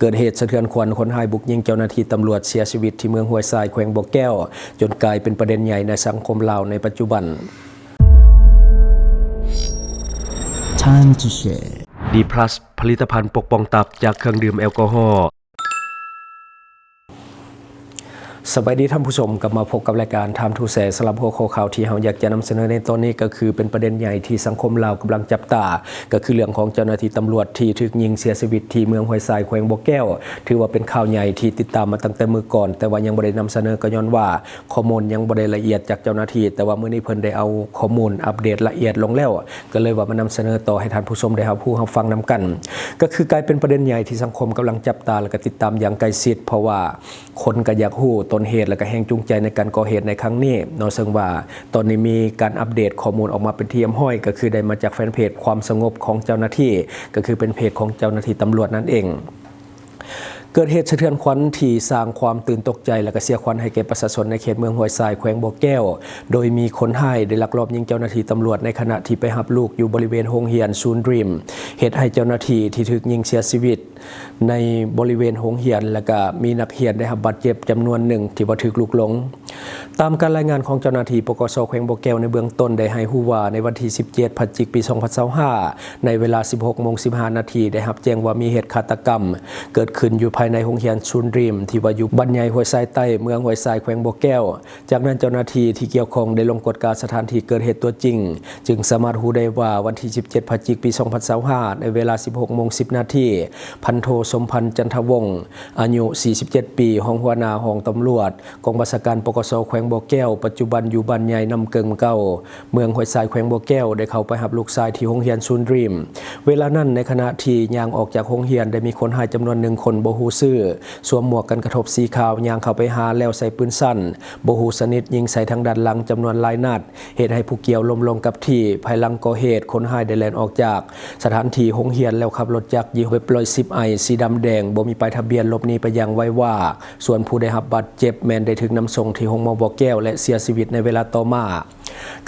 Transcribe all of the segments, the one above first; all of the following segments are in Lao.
ເກີດເຫດສະເທືອນຂວັນ ຄົນຮ້າຍບຸກຍິງເຈົ້າໜ້າທີ່ຕຳຫຼວດເສຍຊີວິດທີ່ເມືອງຫ້ວຍຊາຍ ແຂວງບໍ່ແກ້ວ ຈົນກາຍເປັນປະເດັນໃຫຍ່ໃນສັງຄົມລາວໃນປັດຈຸບັນ. ດີພລັສ ຜະລິດຕະພັນປົກປ້ອງຕັບຈາກເຄື່ອງດື່ມແອລກໍຮໍ. ສະບາຍດີທ່ານຜູ້ຊົມ, ກັບມາພົບກັບລາຍການ Time to Share. ສຳລັບຫົວຂໍ້ຂ່າວທີ່ເຮົາຢາກຈະນຳສະເໜີໃນຕອນນີ້ ກໍຄືເປັນປະເດັນໃຫຍ່ທີ່ສັງຄົມລາວກຳລັງຈັບຕາ, ກໍຄືເລື່ອງຂອງເຈົ້າໜ້າທີ່ຕຳຫຼວດທີ່ຖືກຍິງເສຍຊີວິດທີ່ເມືອງຫ້ວຍຊາຍ ແຂວງບໍ່ແກ້ວ. ຖືວ່າເປັນຂ່າວໃຫຍ່ທີ່ຕິດຕາມມາຕັ້ງແຕ່ມື້ກ່ອນ, ແຕ່ວ່າຍັງບໍ່ໄດ້ນຳສະເໜີ ກໍຍ້ອນວ່າຂໍ້ມູນຍັງບໍ່ໄດ້ລະອຽດຈາກເຈົ້າໜ້າທີ່, ແຕ່ວ່າມື້ນີ້ເພິ່ນໄດ້ເອົາຂໍ້ມູນອັບເດດລະອຽດລົງແລ້ວ. ກໍເລີຍວ່າມານຳສະເໜີຕໍ່ໃຫ້ທ່ານຜູ້ຊົມໄດ້ຮັບຮູ້ຮັບຟັງນຳກັນ. ກໍຄືກາຍເປັນປະເດັນໃຫຍ່ທີ່ສັງຄົມກຳລັງຈັບຕາ ແລະ ກໍຕິດຕາມຢ່າງໃກ້ຊິດ, ເພາະວ່າຄົນກໍຢາກຮູ້ຕົ້ນເຫດ ແລະ ກໍແຮງຈູງໃຈໃນການກໍ່ເຫດໃນຄັ້ງນີ້ເນາະ, ເຊິ່ງວ່າຕອນນີ້ມີການອັບເດດຂໍ້ມູນອອກມາເປັນທີ່ຮຽບຮ້ອຍ, ກໍຄືໄດ້ມາຈາກແຟນເພຈຄວາມສະຫງົບຂອງເຈົ້າໜ້າທີ່, ກໍຄືເປັນເພຈຂອງເຈົ້າໜ້າທີ່ຕຳຫຼວດນັ້ນເອງ. ເກີດເຫດສະເທືອນຂວັນທີ່ສ້າງຄວາມຕື່ນຕົກໃຈ ແລະ ກະເສຍຂວັນໃຫ້ແກ່ປະຊາຊົນໃນເຂດເມືອງຫ້ວຍຊາຍ ແຂວງບໍ່ແກ້ວ, ໂດຍມີຄົນຮ້າຍໄດ້ລັກລອບຍິງເຈົ້າໜ້າທີ່ຕຳຫຼວດໃນຂະນະທີ່ໄປຮັບລູກຢູ່ບໍລິເວນໂຮງຮຽນ Sun Dream, ເຮັດໃຫ້ເຈົ້າໜ້າທີ່ທີ່ຖືກຍິງເສຍຊີວິດໃນບໍລິເວນໂຮງຮຽນ ແລະ ກະມີນັກຮຽນໄດ້ຮັບບາດເຈັບຈຳນວນໜຶ່ງທີ່ວ່າຖືກລຸກຫຼົງ. ຕາມການລາຍງານຂອງເຈົ້າໜ້າທີ່ ປກສ ແຂວງບໍ່ແກ້ວໃນເບື້ອງຕົ້ນໄດ້ໃຫ້ຮູ້ວ່າ ໃນວັນທີສິບເຈັດ ພະຈິກ ປີສອງພັນຊາວຫ້າ ໃນເວລາສິບຫົກໂມງສິບຫ້ານາທີ ໄດ້ຮັບແຈ້ງວ່າມີເຫດຄາດຕະກຳເກີດຂຶ້ນຢູ່ພາຍໃນໂຮງຮຽນ Sun Dream ທີ່ວ່າຢູ່ບ້ານໃຫຍ່ຫ້ວຍຊາຍໃຕ້ ເມືອງຫ້ວຍຊາຍ ແຂວງບໍ່ແກ້ວ. ຈາກນັ້ນເຈົ້າໜ້າທີ່ທີ່ກ່ຽວຂ້ອງໄດ້ລົງກວດກາສະຖານທີ່ເກີດເຫດຕົວຈິງ, ຈຶ່ງສາມາດຮູ້ໄດ້ວ່າວັນທີສິບເຈັດ ພະຈິກ ປີສອງພັນຊາວຫ້າ ໃນເວລາສິບຫົກໂມງສິບນາທີ ພັນໂທ ສົມພັນ ຈັນທະວົງ ອາຍຸສີ່ສິບເຈັດປີ ຮອງຫົວໜ້າຫ້ອງຕຳຫຼວດ ກອງບັນຊາການ ປກສ ແຂວງບໍ່ແກ້ວ, ປັດຈຸບັນຢູ່ບ້ານໃຫຍ່ນ້ຳເກິ່ງເກົ່າ ເມືອງຫ້ວຍຊາຍ ແຂວງບໍ່ແກ້ວ ໄດ້ເຂົ້າໄປຮັບລູກຊາຍທີ່ໂຮງຮຽນ Sun Dream. ເວລານັ້ນ, ໃນຂະນະທີ່ຍ່າງອອກຈາກໂຮງຮຽນ, ໄດ້ມີຄົນຮ້າຍຈຳນວນໜຶ່ງຄົນບໍ່ຮູ້ຊື່ ສວມໝວກກັນກະທົບສີຂາວ ຍ່າງເຂົ້າໄປຫາ ແລ້ວໃຊ້ປືນສັ້ນບໍ່ຮູ້ຊະນິດ ຍິງໃສ່ທາງດ້ານຫຼັງຈຳນວນຫຼາຍນັດ, ເຮັດໃຫ້ຜູ້ກ່ຽວລົ້ມລົງກັບທີ່. ພາຍຫຼັງກໍ່ເຫດ, ຄົນຮ້າຍໄດ້ແລ່ນອອກຈາກສະຖານທີ່ໂຮງຮຽນ ແລ້ວຂັບລົດຈັກຍີ່ຫໍ້ Wave ຮ້ອຍສິບ i ສີດຳແດງ ບໍ່ມີປ້າຍທະບຽນ ຫຼົບໜີໄປຢ່າງໄວວາ. ສ່ວນຜູ້ໄດ້ຮັບບາດເຈັບແມ່ນໄດ້ຖືກນຳສົ່ງທີ່ໂຮງໝໍບໍ່ແກ້ວ ແລະ ເສຍຊີວິດໃນເວລາຕໍ່ມາ.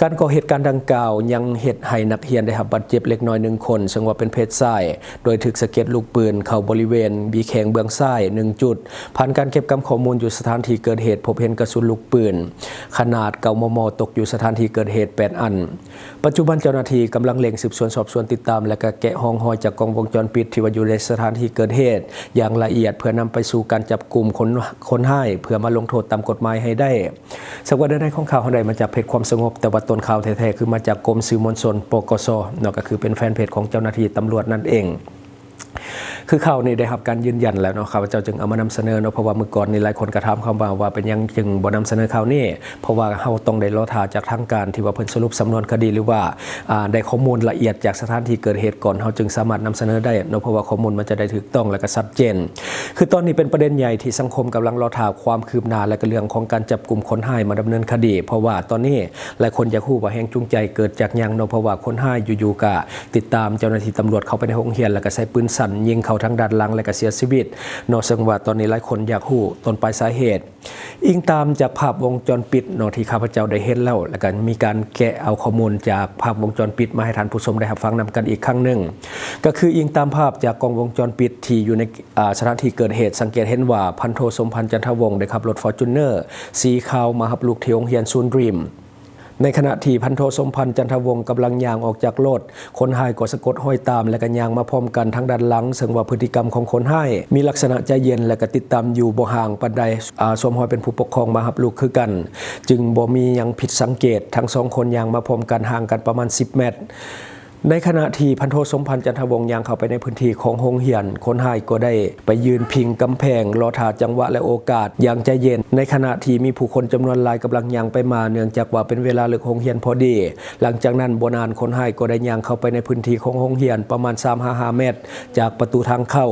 ການກໍ່ເຫດການດັ່ງກ່າວຍັງເຮັດໃຫ້ນັກຮຽນໄດ້ຮັບບາດເຈັບເລັກນ້ອຍໜຶ່ງຄົນ, ເຊິ່ງວ່າເປັນເພດຊາຍ, ໂດຍຖືກສະເກັດລູກປືນເຂົ້າບໍລິເວນບີແຂ້ງເບື້ອງຊ້າຍໜຶ່ງຈຸດ. ຜ່ານການເກັບກຳຂໍ້ມູນຢູ່ສະຖານທີ່ເກີດເຫດ, ພົບເຫັນກະສຸນລູກປືນຂະໜາດເກົ້າ ມມ ຕົກຢູ່ສະຖານທີ່ເກີດເຫດແປດອັນ. ປັດຈຸບັນເຈົ້າໜ້າທີ່ກຳລັງເລັ່ງສືບສວນສອບສວນຕິດຕາມ ແລະ ກະແກະຮ່ອງຮອຍຈາກກ້ອງວົງຈອນປິດທີ່ວ່າຢູ່ໃນສະຖານທີ່ເກີດເຫດຢ່າງລະອຽດ ເພື່ອນຳໄປສູ່ການຈັບກຸມຄົນ ຄົນຮ້າຍ ເພື່ອມາລົງໂທດຕາມກົດໝາຍໃຫ້ໄດ້. ສຳລັບເນື້ອໃນຂອງຂ່າວເຮົາໄດ້ມາຈາກເພຈຄວາມສະຫງົບ, ແຕ່ວ່າຕົ້ນຂ່າວແທ້ໆຄືມາຈາກກົມສື່ມວນຊົນ ປກສ ເນາະ, ກໍຄືເປັນແຟນເພຈຂອງເຈົ້າໜ້າທີ່ຕຳຫຼວດນັ້ນເອງ. ຄືຂ່າວນີ້ໄດ້ຮັບການຢືນຢັນແລ້ວເນາະ, ຂ້າພະເຈົ້າຈຶ່ງເອົາມານຳສະເໜີເນາະ, ເພາະວ່າມື້ກ່ອນນີ້ຫຼາຍຄົນກໍຖາມຄຳວ່າ ວ່າເປັນຫຍັງຈຶ່ງບໍ່ນຳສະເໜີຂ່າວນີ້, ເພາະວ່າເຮົາຕ້ອງໄດ້ລໍຖ້າຈາກທາງການທີ່ວ່າເພິ່ນສະຫຼຸບສຳນວນຄະດີ ຫຼືວ່າ ອາ ໄດ້ຂໍ້ມູນລະອຽດຈາກສະຖານທີ່ເກີດເຫດກ່ອນ ເຮົາຈຶ່ງສາມາດນຳສະເໜີໄດ້ເນາະ, ເພາະວ່າຂໍ້ມູນມັນຈະໄດ້ຖືກຕ້ອງ ແລະ ກໍຊັດເຈນ. ຄືຕອນນີ້ເປັນປະເດັນໃຫຍ່ທີ່ສັງຄົມກຳລັງລໍຖ້າຄວາມຄືບໜ້າ ແລະ ກໍເລື່ອງຂອງການຈັບກຸມຄົນຮ້າຍມາດຳເນີນຄະດີ, ເພາະວ່າຕອນນີ້ ຫຼາຍຄົນຢາກຮູ້ວ່າແຮງຈູງໃຈເກີດຈາກຫຍັງເນາະ, ເພາະວ່າຄົນຮ້າຍຢູ່ໆກະຕິດຕາມເຈົ້າໜ້າທີ່ຕຳຫຼວດເຂົ້າໄປໃນໂຮງຮຽນ ແລ້ວກະໃຊ້ປືນສັ້ນຍິງເຂົ້າທາງດ້ານຫຼັງ ແລ້ວກະເສຍຊີວິດເນາະ, ເຊິ່ງວ່າຕອນນີ້ຫຼາຍຄົນຢາກຮູ້ຕົ້ນປາຍສາເຫດ. ອີງຕາມຈາກພາບວົງຈອນປິດເນາະ ທີ່ຂ້າພະເຈົ້າໄດ້ເຫັນແລ້ວ ແລ້ວກະມີການແກະເອົາຂໍ້ມູນຈາກພາບວົງຈອນປິດມາໃຫ້ທ່ານຜູ້ຊົມໄດ້ຮັບຟັງນຳກັນອີກຄັ້ງໜຶ່ງ, ກະຄືອີງຕາມພາບຈາກກ້ອງວົງຈອນປິດທີ່ຢູ່ໃນ ອາ ສະຖານທີ່ເກີດເຫດ ສັງເກດເຫັນວ່າ ພັນໂທ ສົມພັນ ຈັນທະວົງ ໄດ້ຂັບລົດຟໍຈູນເນີສີຂາວມາຮັບລູກທີ່ໂຮງຮຽນ Sun Dream. ໃນຂະນະທີ່ພັນໂທ ສົມພັນ ຈັນທະວົງ ກຳລັງຍ່າງອອກຈາກລົດ, ຄົນຮ້າຍກໍສະກົດຮອຍຕາມ ແລະ ກໍຍ່າງມາພ້ອມກັນທາງດ້ານຫຼັງ, ເຊິ່ງວ່າພຶດຕິກຳຂອງຄົນຮ້າຍມີລັກສະນະໃຈເຢັນ ແລະ ກໍຕິດຕາມຢູ່ບໍ່ຫ່າງປານໃດ, ອາ ສວມຮອຍເປັນຜູ້ປົກຄອງມາຮັບລູກຄືກັນ, ຈຶ່ງບໍ່ມີຫຍັງຜິດສັງເກດ. ທັງສອງຄົນຍ່າງມາພ້ອມກັນ, ຫ່າງກັນປະມານສິບແມັດ. ໃນຂະນະທີ່ພັນໂທ ສົມພັນ ຈັນທະວົງ ຍ່າງເຂົ້າໄປໃນພື້ນທີ່ຂອງໂຮງຮຽນ, ຄົນຮ້າຍກໍໄດ້ໄປຢືນພິງກຳແພງ ລໍຖ້າຈັງຫວະ ແລະ ໂອກາດຢ່າງໃຈເຢັນ, ໃນຂະນະທີ່ມີຜູ້ຄົນຈຳນວນຫຼາຍກຳລັງຍ່າງໄປມາ, ເນື່ອງຈາກວ່າເປັນເວລາເລີກໂຮງຮຽນພໍດີ. ຫຼັງຈາກນັ້ນບໍ່ນານ, ຄົນຮ້າຍກໍໄດ້ຍ່າງເຂົ້າໄປໃນພື້ນທີ່ຂອງໂຮງຮຽນປະມານສາມຫາຫ້າແມັດຈາກປະຕູທາງເຂົ້າ,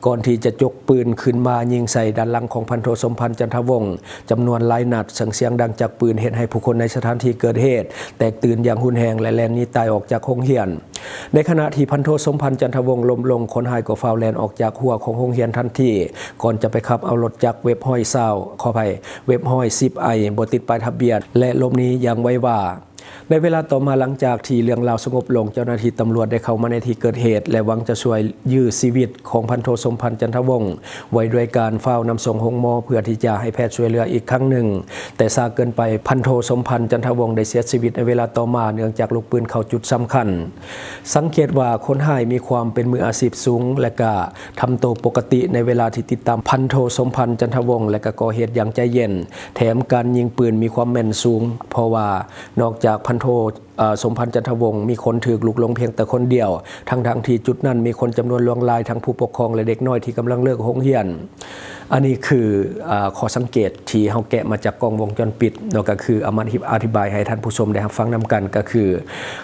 ກ່ອນທີ່ຈະຈົກປືນຂຶ້ນມາຍິງໃສ່ດ້ານຫຼັງຂອງພັນໂທ ສົມພັນ ຈັນທະວົງ ຈຳນວນຫຼາຍນັດ, ເຊິ່ງສຽງດັງຈາກປືນເຮັດໃຫ້ຜູ້ຄົນໃນສະຖານທີ່ເກີດເຫດແຕກຕື່ນຢ່າງຮຸນແຮງ ແລະ ແລ່ນໜີຕາຍອອກຈາກໂຮງຮຽນ. ໃນຂະນະທີ່ພັນໂທ ສົມພັນ ຈັນທະວົງ ລົ້ມລົງ, ຄົນຮ້າຍກໍຟ້າວແລ່ນອອກຈາກຮົ້ວຂອງໂຮງຮຽນທັນທີ, ກ່ອນຈະໄປຂັບເອົາລົດຈັກ Wave ຮ້ອຍຊາວ ຂໍອະໄພ Wave ຮ້ອຍສິບ i ບໍ່ຕິດປ້າຍທະບຽນ ແລະ ຫຼົບໜີຢ່າງໄວວາ. ໃນເວລາຕໍ່ມາ ຫຼັງຈາກທີ່ເລື່ອງລາວສະຫງົບລົງ, ເຈົ້າໜ້າທີ່ຕຳຫຼວດໄດ້ເຂົ້າມາໃນທີ່ເກີດເຫດ ແລະ ຫວັງຈະຊ່ວຍຢື້ຊີວິດຂອງພັນໂທ ສົມພັນ ຈັນທະວົງ ໄວ້ດ້ວຍການຟ້າວນຳສົ່ງໂຮງໝໍ ເພື່ອທີ່ຈະໃຫ້ແພດຊ່ວຍເຫຼືອອີກຄັ້ງໜຶ່ງ, ແຕ່ຊ້າເກີນໄປ, ພັນໂທ ສົມພັນ ຈັນທະວົງ ໄດ້ເສຍຊີວິດໃນເວລາຕໍ່ມາ ເນື່ອງຈາກລູກປືນເຂົ້າຈຸດສຳຄັນ. ສັງເກດວ່າຄົນຮ້າຍມີຄວາມເປັນມືອາຊີບສູງ ແລະ ກະທຳໂຕປົກກະຕິໃນເວລາທີ່ຕິດຕາມພັນໂທ ສົມພັນ ຈັນທະວົງ ແລະ ກະກໍ່ເຫດຢ່າງໃຈເຢັນ, ແຖມການຍິງປືນມີຄວາມແມ່ນສູງ, ເພາະວ່ານອກຈາກພັນໂທ ເອີ່ ສົມພັນ ຈັນທະວົງ ມີຄົນຖືກລຸກລົງພຽງແຕ່ຄົນດຽວ, ທັງໆທີ່ຈຸດນັ້ນມີຄົນຈຳນວນຫຼວງຫຼາຍ, ທັງຜູ້ປົກຄອງ ແລະ ເດັກນ້ອຍທີ່ກຳລັງເລີກໂຮງຮຽນ. ອັນນີ້ຄື ເອີ່ ຂໍ້ສັງເກດທີ່ເຮົາແກະມາຈາກກ້ອງວົງຈອນປິດເນາະ, ກໍຄືເອົາມາອະທິບາຍໃຫ້ທ່ານຜູ້ຊົມໄດ້ຮັບຟັງນຳກັນ, ກໍຄື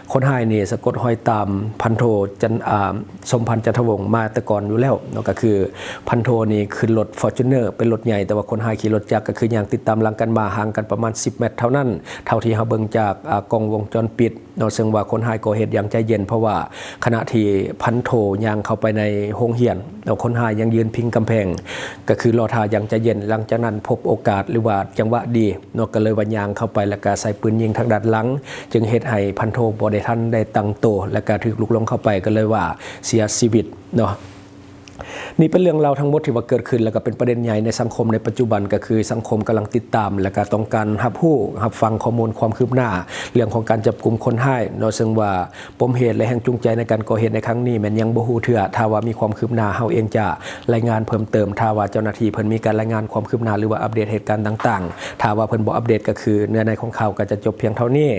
ຄົນຮ້າຍນີ້ສະກົດຮອຍຕາມພັນໂທ ຈັນ ອ່າ ສົມພັນ ຈັນທະວົງ ມາແຕ່ກ່ອນຢູ່ແລ້ວເນາະ, ກໍຄືພັນໂທນີ້ຂຶ້ນລົດຟໍຈູນເນີເປັນລົດໃຫຍ່, ແຕ່ວ່າຄົນຮ້າຍຂີ່ລົດຈັກ ກໍຄືຍ່າງຕິດຕາມຫຼັງກັນມາ ຫ່າງກັນປະມານສິບແມັດເທົ່ານັ້ນ, ເທົ່າທີ່ເຮົາເບິ່ງຈາກ ອ່າ ກ້ອງວົງຈອນປິດ ເນາະ, ເຊິ່ງວ່າຄົນຮ້າຍກໍ່ເຫດຢ່າງໃຈເຢັນ, ເພາະວ່າຂະນະທີ່ພັນໂທຍ່າງເຂົ້າໄປໃນໂຮງຮຽນເນາະ, ຄົນຮ້າຍຍັງຢືນພິງກຳແພງ ກໍຄືລໍຖ້າຢ່າງໃຈເຢັນ. ຫຼັງຈາກນັ້ນພົບໂອກາດ ຫຼືວ່າຈັງຫວະດີເນາະ, ກໍເລີຍວ່າຍ່າງເຂົ້າໄປ ແລ້ວກະໃຊ້ປືນຍິງທາງດ້ານຫຼັງ, ຈຶ່ງເຮັດໃຫ້ພັນໂທບໍ່ໄດ້ທັນໄດ້ຕັ້ງໂຕ ແລ້ວກະຖືກລຸກລົງເຂົ້າໄປ, ກໍເລີຍວ່າເສຍຊີວິດເນາະ. ນີ້ເປັນເລື່ອງລາວທັງໝົດທີ່ວ່າເກີດຂຶ້ນ ແລ້ວກໍເປັນປະເດັນໃຫຍ່ໃນສັງຄົມໃນປັດຈຸບັນ, ກໍຄືສັງຄົມກຳລັງຕິດຕາມ ແລ້ວກໍຕ້ອງການຮັບຮູ້ຮັບຟັງຂໍ້ມູນຄວາມຄືບໜ້າເລື່ອງຂອງການຈັບກຸມຄົນຮ້າຍເນາະ, ເຊິ່ງວ່າປົມເຫດ ແລະ ແຮງຈູງໃຈໃນການກໍ່ເຫດໃນຄັ້ງນີ້ແມ່ນຍັງບໍ່ຮູ້ເທື່ອ. ຖ້າວ່າມີຄວາມຄືບໜ້າ ເຮົາເອງຈະລາຍງານເພີ່ມເຕີມ. ຖ້າວ່າເຈົ້າໜ້າທີ່ເພິ່ນມີການລາຍງານຄວາມຄືບໜ້າ ຫຼືວ່າອັບເດດເຫດການຕ່າງໆ, ຖ້າວ່າເພິ່ນບໍ່ອັບເດດ ກໍຄືເນື້ອໃນຂອງຂ່າວກໍຈະຈົບພຽງເທົ່ານີ້.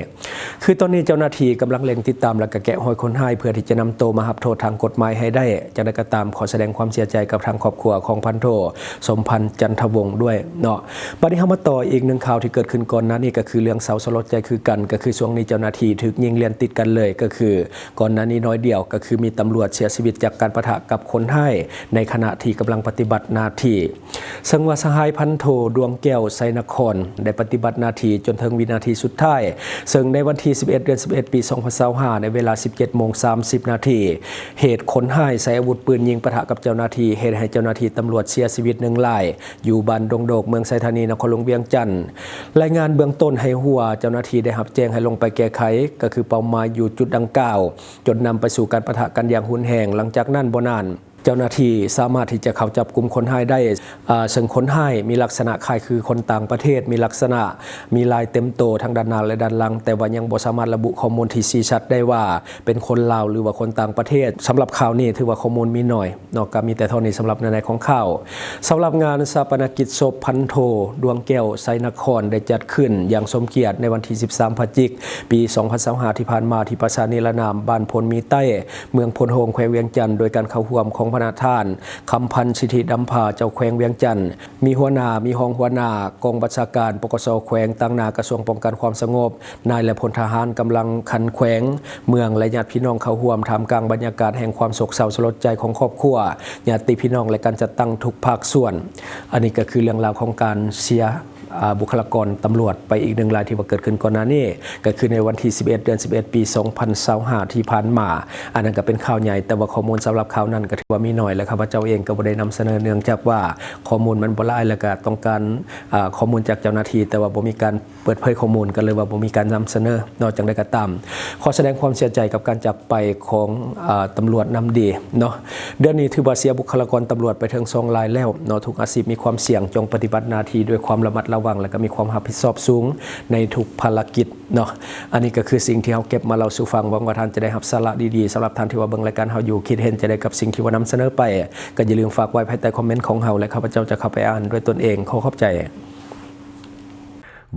ຄືຕອນນີ້ເຈົ້າໜ້າທີ່ກຳລັງເລັ່ງຕິດຕາມ ແລະ ກະແກະຮອຍຄົນຮ້າຍ ເພື່ອທີ່ຈະນຳໂຕມາຮັບໂທດທາງກົດໝາຍໃຫ້ໄດ້. ຈັ່ງໃດກໍຕາມ, ຂໍສະແດງຄວາມເສຍໃຈກັບທາງຄອບຄົວຂອງພັນໂທ ສົມພັນ ຈັນທະວົງ ດ້ວຍເນາະ. ບັດນີ້ເຮົາມາຕໍ່ອີກໜຶ່ງຂ່າວທີ່ເກີດຂຶ້ນກ່ອນໜ້ານີ້, ກໍຄືເລື່ອງເສົ້າສະຫຼົດໃຈຄືກັນ, ກໍຄືຊ່ວງນີ້ເຈົ້າໜ້າທີ່ຖືກຍິງລຽນຕິດກັນເລີຍ, ກໍຄືກ່ອນໜ້ານີ້ໜ້ອຍດຽວ, ກໍຄືມີຕຳຫຼວດເສຍຊີວິດຈາກການປະທະກັບຄົນຮ້າຍ ໃນຂະນະທີ່ກຳລັງປະຕິບັດໜ້າທີ່. ເຊິ່ງວ່າສະຫາຍພັນໂທ ດວງແກ້ວ ໄຊນະຄອນ ໄດ້ປະຕິບັດໜ້າທີ່ຈົນເຖິງວິນາທີສຸດທ້າຍ, ເຊິ່ງໃນວັນທີສິບເອັດ ເດືອນສິບເອັດ ປີສອງພັນຊາວຫ້າ ໃນເວລາສິບເຈັດໂມງສາມສິບນາທີ, ເຫດຄົນຮ້າຍໃຊ້ອາວຸດປືນຍິງປະທະກັບເຈົ້າໜ້າທີ່ ເຮັດໃຫ້ເຈົ້າໜ້າທີ່ຕຳຫຼວດເສຍຊີວິດໜຶ່ງລາຍ ຢູ່ບ້ານດົງໂດກ ເມືອງໄຊທານີ ນະຄອນຫຼວງວຽງຈັນ. ລາຍງານເບື້ອງຕົ້ນໃຫ້ຮູ້ວ່າ ເຈົ້າໜ້າທີ່ໄດ້ຮັບແຈ້ງໃຫ້ລົງໄປແກ້ໄຂ, ກໍຄືເປົ້າໝາຍຢູ່ຈຸດດັ່ງກ່າວ, ຈົນນຳໄປສູ່ການປະທະກັນຢ່າງຮຸນແຮງ. ຫຼັງຈາກນັ້ນບໍ່ນານ, ເຈົ້າໜ້າທີ່ສາມາດທີ່ຈະເຂົ້າຈັບກຸມຄົນຮ້າຍໄດ້, ເຊິ່ງຄົນຮ້າຍມີລັກສະນະຄ້າຍຄືຄົນຕ່າງປະເທດ, ມີລັກສະນະມີລາຍເຕັມໂຕທັງດ້ານໜ້າ ແລະ ດ້ານຫຼັງ, ແຕ່ວ່າຍັງບໍ່ສາມາດລະບຸຂໍ້ມູນທີ່ຊີ້ຊັດໄດ້ວ່າເປັນຄົນລາວ ຫຼືວ່າຄົນຕ່າງປະເທດ. ສຳລັບຂ່າວນີ້ຖືວ່າຂໍ້ມູນມີໜ້ອຍເນາະ, ກໍມີແຕ່ເທົ່ານີ້ສຳລັບໃນຂອງຂ່າວ. ສຳລັບງານຊາປະນະກິດສົບພັນໂທ ດວງແກ້ວ ໄຊນະຄອນ ໄດ້ຈັດຂຶ້ນຢ່າງສົມກຽດໃນວັນທີສິບສາມ ພະຈິກ ປີສອງພັນຊາວຫ້າ ທີ່ຜ່ານມາ ທີ່ປາສາດນິລະນາມ ບ້ານໂພນມີໃຕ້ ເມືອງໂພນໂຮງ ແຂວງວຽງຈັນ, ໂດຍການເຂົ້າຮ່ວມຂອງພະນະທ່ານ ຄຳພັນ ສິດທິດຳພາ ເຈົ້າແຂວງວຽງຈັນ, ມີຫົວໜ້າ, ມີຮອງຫົວໜ້າກອງບັນຊາການ ປກສ ແຂວງ, ຕາງໜ້າກະຊວງປ້ອງກັນຄວາມສະຫງົບ, ນາຍ ແລະ ພົນທະຫານກຳລັງຂັ້ນແຂວງ, ເມືອງ ແລະ ຍາດພີ່ນ້ອງເຂົ້າຮ່ວມ, ທ່າມກາງບັນຍາກາດແຫ່ງຄວາມໂສກເສົ້າສະຫຼົດໃຈຂອງຄອບຄົວ, ຍາດຕິພີ່ນ້ອງ ແລະ ການຈັດຕັ້ງທຸກພາກສ່ວນ. ອັນນີ້ກໍຄືເລື່ອງລາວຂອງການເສຍ ອາ ບຸກຄະລາກອນຕຳຫຼວດໄປອີກໜຶ່ງລາຍທີ່ວ່າເກີດຂຶ້ນກ່ອນໜ້ານີ້, ກໍຄືໃນວັນທີສິບເອັດ ເດືອນສິບເອັດ ປີສອງພັນຊາວຫ້າ ທີ່ຜ່ານມາ. ອັນນັ້ນກໍເປັນຂ່າວໃຫຍ່, ແຕ່ວ່າຂໍ້ມູນສຳລັບຂ່າວນັ້ນກໍຖືວ່າມີໜ້ອຍ ແລະ ຂ້າພະເຈົ້າເອງກໍບໍ່ໄດ້ນຳສະເໜີ ເນື່ອງຈາກວ່າຂໍ້ມູນມັນບໍ່ຫຼາຍ ແລະ ກໍຕ້ອງການ ອາ ຂໍ້ມູນຈາກເຈົ້າໜ້າທີ່, ແຕ່ວ່າບໍ່ມີການເປີດເຜີຍຂໍ້ມູນ, ກໍເລີຍວ່າບໍ່ມີການນຳສະເໜີເນາະ. ຈັ່ງໃດກໍຕາມ, ຂໍສະແດງຄວາມເສຍໃຈກັບການຈາກ ໄປຂອງ ອາ ຕຳຫຼວດນ້ຳດີເນາະ. ເດືອນນີ້ຖືວ່າເສຍບຸກຄະລາກອນຕຳຫຼວດໄປເຖິງສອງລາຍແລ້ວເນາະ. ທຸກອາຊີບມີຄວາມສ່ຽງ, ຈົ່ງປະຕິບັດໜ້າທີ່ດ້ວຍຄວາມລະມັດລະວັງ ແລະ ກໍມີຄວາມຮັບຜິດຊອບສູງໃນທຸກພາລະກິດເນາະ. ອັນນີ້ກໍຄືສິ່ງທີ່ເຮົາເກັບມາເລົ່າສູ່ຟັງ. ຫວັງວ່າທ່ານຈະໄດ້ຮັບສາລະດີໆ. ສຳລັບທ່ານທີ່ວ່າເບິ່ງລາຍການເຮົາຢູ່, ຄິດເຫັນຈັ່ງໃດກັບສິ່ງທີ່ວ່ານຳສະເໜີໄປ, ກໍຢ່າລືມຝາກໄວ້ພາຍໃຕ້ຄອມເມັນຂອງເຮົາ ແລະ ຂ້າພະເຈົ້າຈະເຂົ້າໄປອ່ານດ້ວຍຕົນເອງ. ຂໍຂອບໃຈ.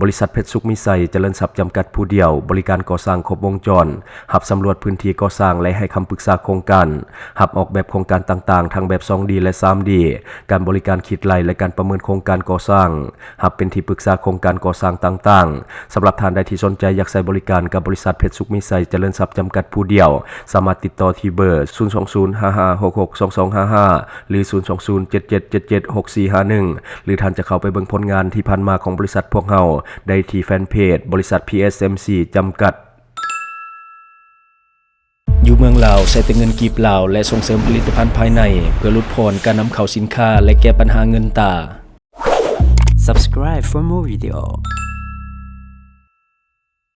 ບໍລິສັດເພັດສຸກມີໄຊຈະເລີນຊັບຈຳກັດຜູ້ດຽວ ບໍລິການກໍ່ສ້າງຄົບວົງຈອນ, ຮັບສຳຫຼວດພື້ນທີ່ກໍ່ສ້າງ ແລະ ໃຫ້ຄຳປຶກສາໂຄງການ, ຮັບອອກແບບໂຄງການຕ່າງໆ ທັງແບບສອງດີ ແລະ ສາມດີ, ການບໍລິການຄິດໄລ່ ແລະ ການປະເມີນໂຄງການກໍ່ສ້າງ, ຮັບເປັນທີ່ປຶກສາໂຄງການກໍ່ສ້າງຕ່າງໆ. ສຳລັບທ່ານໃດທີ່ສົນໃຈຢາກໃຊ້ບໍລິການກັບບໍລິສັດເພັດສຸກມີໄຊຈະເລີນຊັບຈຳກັດຜູ້ດຽວ, ສາມາດຕິດຕໍ່ທີ່ເບີ ສູນສອງສູນ ຫ້າຫ້າຫົກຫົກ ສອງສອງຫ້າຫ້າ ຫຼື ສູນສອງສູນ ເຈັດເຈັດເຈັດເຈັດ ຫົກສີ່ຫ້າໜຶ່ງ ຫຼື ທ່ານຈະເຂົ້າໄປເບິ່ງຜົນງານທີ່ຜ່ານມາຂອງບໍລິສັດພວກເຮົາໄດ້ທີ່ແຟນເພຈ ບໍລິສັດ ພີເອສເອັມຊີ ຈຳກັດ. ຢູ່ເມືອງລາວ ໃຊ້ແຕ່ເງິນກີບລາວ ແລະ ສົ່ງເສີມຜະລິດຕະພັນພາຍໃນ ເພື່ອຫຼຸດຜ່ອນການນຳເຂົ້າສິນຄ້າ ແລະ ແກ້ບັນຫາເງິນຕາ. Subscribe for more video.